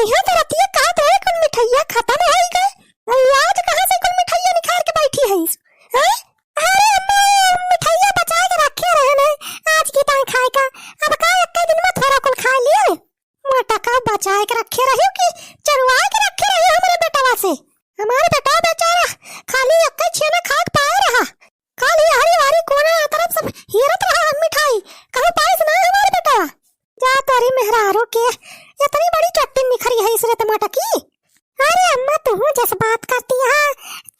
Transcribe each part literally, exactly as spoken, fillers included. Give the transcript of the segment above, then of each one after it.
यह तो रतिया कहत रहे कुल मिठाइया खतम होइ गए। अरे आज कहाँ से कुल मिठाइया निकाल के बैठी है इस? हैं? अरे अम्मा, मिठाइया बचा के रखे रहन है, आज की ताई खाए का। अब का एक दिन में थोड़ा कुल खा लिए। मोटका बचा के रखे रही कि चुरवा के रखे रही हमरे बेटवा से? हमारे बेटवा बेचारा खाली एक छेना खा के पाए रहा। खाली हरी हरी कोना तरफ सब हेरत रहा मिठाई, कहूँ पाइस ना हमारे बेटवा। जा तोरी मेहरारू के, इतनी बड़ी चट्टी निखरी है इस रे मोटकी। अरे अम्मा, तू जस बात करती है,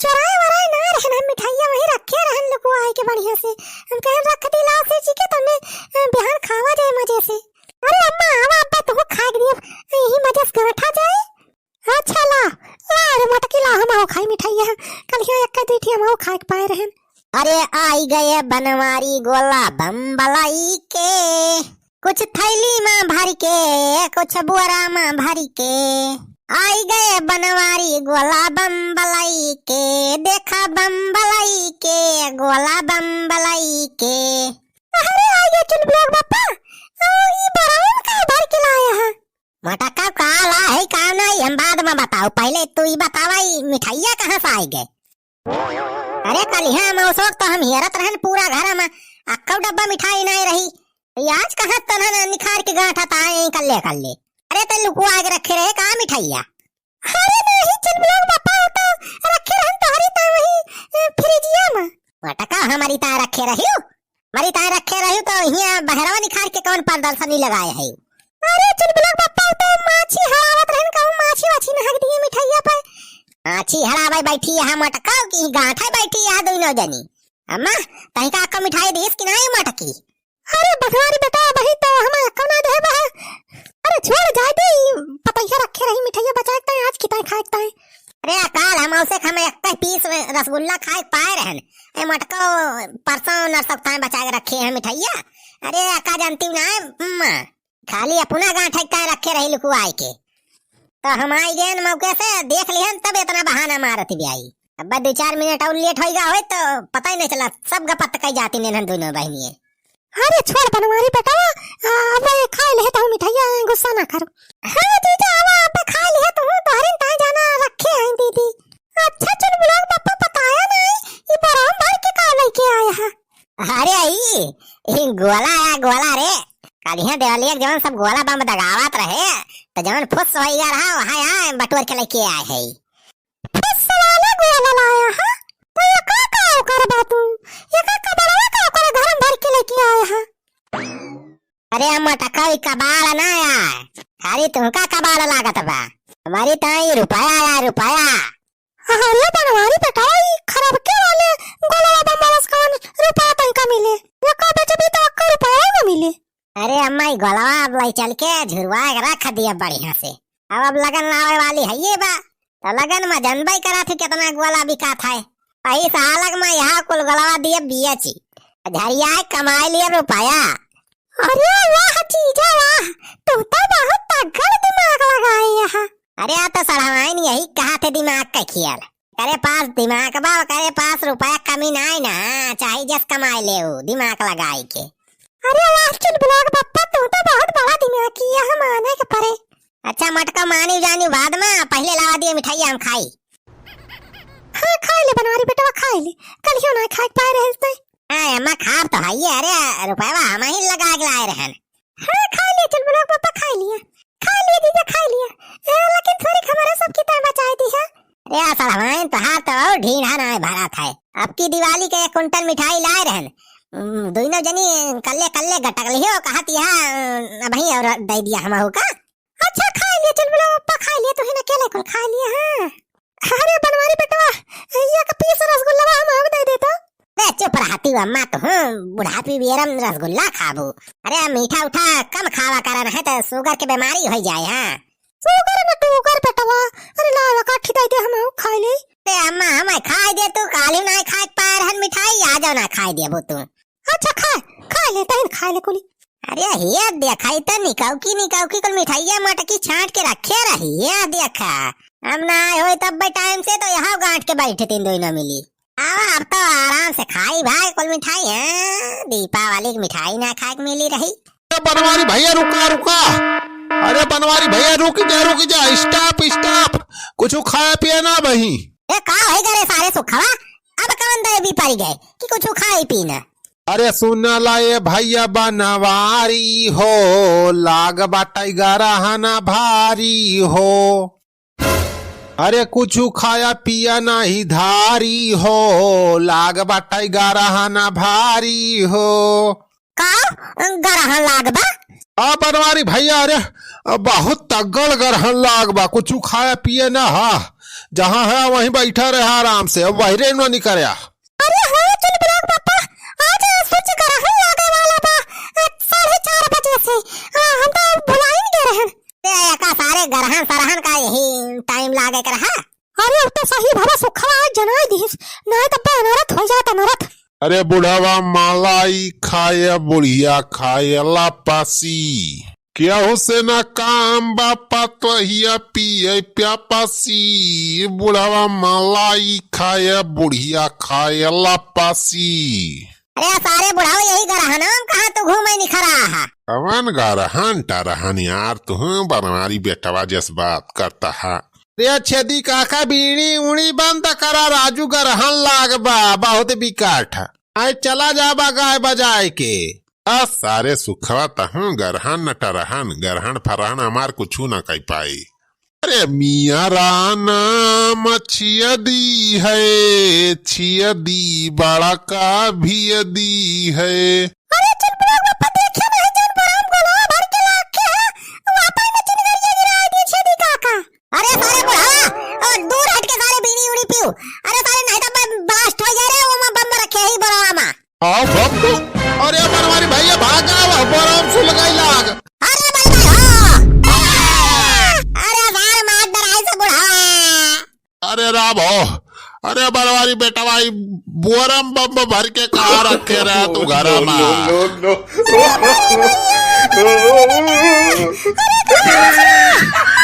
चुराए वराए ना रहन, हम मिठाइया वहीं रखे रहन लुकुआए के बढ़िया से। हम कहे रख दी लाओ से जी के तुमने, अ, बिहान खावा जाए मजे से। अरे अम्मा, आवा अब्बा तू खाए के दिए, यही मजे से गांठा जाए। अच्छा ला, ला रे मोटकी ला, हम आओ खाई मिठाइया, कल यहाँ एक दुई ठी हम आओ खाए के पाए रहन। अरे आई गए बनवारी गोला बम बलाई के, कुछ थैली मा भरि के, कुछ बोरा मा भरि के। आई गए बनवारी गोला बम बलाई के, देखा बम बलाई के, गोला बम बलाई के। अरे आ गया चुलबुला के बापा, आ, ई बोरा मा का भरि के लाया है? मोटका का ला है, का नहीं, हम बाद मा बताओ, पहिले तू ई बतावा, ई मिठाइया कहाँ से आई गए? अरे कलिहा मौसोक तो हम हेरत रहन पूरा घर मा, अक्कौ डब्बा मिठाई नाई रही। ई आज कहाँ तनहन निखार के गांठा ताए यहीं कल्ले कल्ले। अरे ते लुकुआ के रखे रहे का मिठाइया? अरे नहीं चुलबुला के बापा, वो तो रखे रहन तोहरी ता वही, ए, फ्रिजिया मा। मोटका हमारी ता रखे रही हो? हमारी ता रखे रही तो हियाँ बहरवा निखार के कौन प्रदर्शनी लगाए है? अरे चुलबुला के बापा, वो तो माछी हड़ावत रहन, कहूँ माछी वाछी ना हग दिए मिठाइया पे। माछी हड़ावे बैठी है मोटका की गांठे बैठी है दोनों जनी। अम्मा, तहीं का अक्का मिठाई दीस कि नहीं मोटकी? अरे बघवारी बेटा, वही तो हम अक्का ना दे बा। अरे छोड़ जाए दे, ई पतैया रखे रही मिठाइया बचा के ताई, आज की ताई खाए के ताई। अरे काल हम उसे हम एक पीस रसगुल्ला खाए के पाए रहन। ए मोटको परसों नरसों ताई बचा के रखे हैं मिठाइया। अरे अक्का जानती ना है, अम्मा। खाली अपना गांठे का रखे रही लुकुआए के। तो हम आई गए मौके से, देख लिहन तब इतना बहाना मारत भी आई। अब दो चार मिनट और लेट होइगा होई तो पता ही नहीं चला, सब गपत कई जाती नेनहन दोनों बहनिये। अरे छोड़ बनवारी बेटवा, आ, अब ये खाए ले तो मिठाइया, गुस्सा ना करो। हाँ जीजा, अब आप खाए ले तो हूँ तोहरे ताई जाना रखे हैं दीदी। अच्छा चुलबुला के बापा बताया नहीं, ये बोरा मा भर के का लेके आया है? अरे ई, ई गोला आया, गोला रे। कलिहा देवलिया के जवन सब गोला बम दगावत रहे, तो जवन फुस होइगा रहा, वहाँ यहाँ बटोर के लेके आए है। फुस वाला गोला लाया है? तो ये का, का ओकर बा तू? ये का कबाड़वा का ओकर घर में भर के लेके आया है? अरे मोटका, ई कबाड़ ना आया, खाली तुमका कबाड़ लागत बा। हमारी ताई रुपया आया, रुपया। अरे बनवारी बेटा, ई खराब के वाले गोलवा बम वाला से कौन रुपया तनका मिले? ये का बेचबी तो अक्का रुपया ना मिले। अरे अम्मा, ई गोलवा अब लाई चल के झुरवा के रख दिया बढ़िया से। अब, अब लगन आवे वाली है ये बा, तो लगन मा जनबई करा थे कितना गोला बिकात है। वही सालक मा यहाँ कुल गोलवा दिए बियची, झरिया कमाई लिए रुपया। अरे वाह जीजा वाह, तू तो बहुत तगड़ दिमाग लगाए यहाँ। अरे आ तो सड़वाइन यही कहा थे दिमाग का खेल। करे पास दिमाग बा, करे पास रुपया कमी नाई ना, चाहे जस कमाए ले उ दिमाग लगाई के। अरे वाह चुलबुला के पप्पा, तू तो बहुत बड़ा दिमागी है, हम माने के परे। अच्छा मोटका, मानी जानी बाद मा, पहिले लावा दिए मिठाइया हम खाई। हाँ खाई ले बनवारी बेटवा, खाई ले, कलियो ना खाए के पाए रहे ते। हाँ अम्मा, खाब तो है ये, अरे रुपया हम ही लगा के लाए रहन। हाँ, खा लिया चुलबुला के पप्पा, खा लिया। खा लिया जीजा, खा लिया। हाँ, लेकिन थोड़ी हमारा सब किताब बचाए दी है। अरे आ सड़वाइन, तोहार तो और ढीढ़ा ना भरा था। अब की दिवाली के एक कुंटल मिठाई लाए रहन। उम, दोनों जनी कल्ले कल्ले गटक लियो, कहत यहाँ, अ, अबहीं और दे दिया हमहू का। अच्छा, खा लिया चुलबुला के पप्पा, खा लिया, तू ही ना अकेले कुल खा लिया, हाँ। अरे बनवारी बेटवा, एक पीस रसगुल्ला हम, हम दे देता। बे चुप रहती हो अम्मा, तू बुढ़ापी बेरम रसगुल्ला खाबू। अरे मीठा उठा कम खावा करा, नहीं तो शुगर के बीमारी हो जाए। हाँ, शुगर न टूगर बेटवा। अरे लावा काठी दे दे, हम खाए ले। अरे अम्मा, हम खाए दे, तू काली ना खाए पाए रहन मिठाई, आ जाओ ना खाए देबू तू। अच्छा खा, खा ले, तहिन खा ले कुली। अरे ये देखा, ई तो निकौकी निकौकी कुल मिठाइया मटकी छांट के रखे रही। ये देखा, हम ना आए होई तब बे टाइम से तो यहाँ गांठ के बैठे तीन दोनों मिली। अब, अब तो आराम से खाई भाई कुल मिठाई। हाँ, दीपावली की मिठाई ना खाए के मिली रही। ए बनवारी भैया, रुका, रुका। अरे बनवारी भैया, रुक जा, रुक जा, stop, stop। कुछ खाया पिया ना बही। ए, का होई गए रे सारे सुखवा? अब कौन देवी पड़ गए कि कुछ खाई पी ना? अरे सुन ला ए भैया बनवारी हो, लाग बाटै गरहन भारी हो। अरे कुछ खाया पिया नाही धारी हो, लाग बाटै गरहन भारी हो। का गरहन लाग बा? आ बनवारी भैया, अरे बहुत तगड़ गरहन लाग बा, कुछ खाया पिया ना हा, जहाँ है वहीं बैठा रहा आराम से, अब वही रे न निकरया। अरे हाँ, चुन बुढ़ऊ बापा, आज सच गरहन लागे वाला बा, आ, साढ़े चार बजे से, आ, हम तो भुलाइन गए रहन। ए, एका सारे गरहन सरहन का यही time लागे के रहा। अरे, अब तो सही भवा सुखवा आज जनाई दिहिस, नाहीं तब अनरथ होइ जात, अनरथ। अरे बुढ़वा मलाई खाए, बुढ़िया खाए लपासी। केहू से ना काम बा, पतोहिया पिए प्यापासी। बुढ़वा मलाई खाए, बुढ़िया खाए लपासी। अरे सारे बुढ़ऊ, यही गरहनवा में कहाँ तू घूमे निखरा हा? कवन गरहन टरहन यार, तू बनवारी बेटवा जस बात करता हा। रे छेदी काका, बीड़ी उड़ी बंद करा, राजू गरहन लाग बा, बहुत बिकाट। आए चला जाबा गाय बजाए के। आ सारे सुखवा तहूँ गरहन न टरहन, गरहन फरहन हमार कुछु न कह पाई। अरे मियाँ राना मछिया दी है, छिया दी बड़ा का भिया दी है। अरे चुन बुढ़ऊ बापा, देखे नहीं जौन बराम गोलवा भर के लाग के है, वापस में चिनगरिया गिरा दिए छेदी काका। अरे सारे बुढ़वा, ओ, दूर हट के सारे बीड़ी उड़ी पियो। अरे सारे नहीं तो ब-, blast हो जाए रे, वो में बम रखे ही बड़वा में। आओ बम। अरे बनवारी भैया भागा, वो बम सुलगाई लाग। अरे भाई भाई हो। अरे सारे मार डराई से बुढ़वा। अरे राम हो, अरे बनवारी बेटा भाई, बोरम बम भर के कहाँ रखे रहे तू घरा में? No, no, no, no।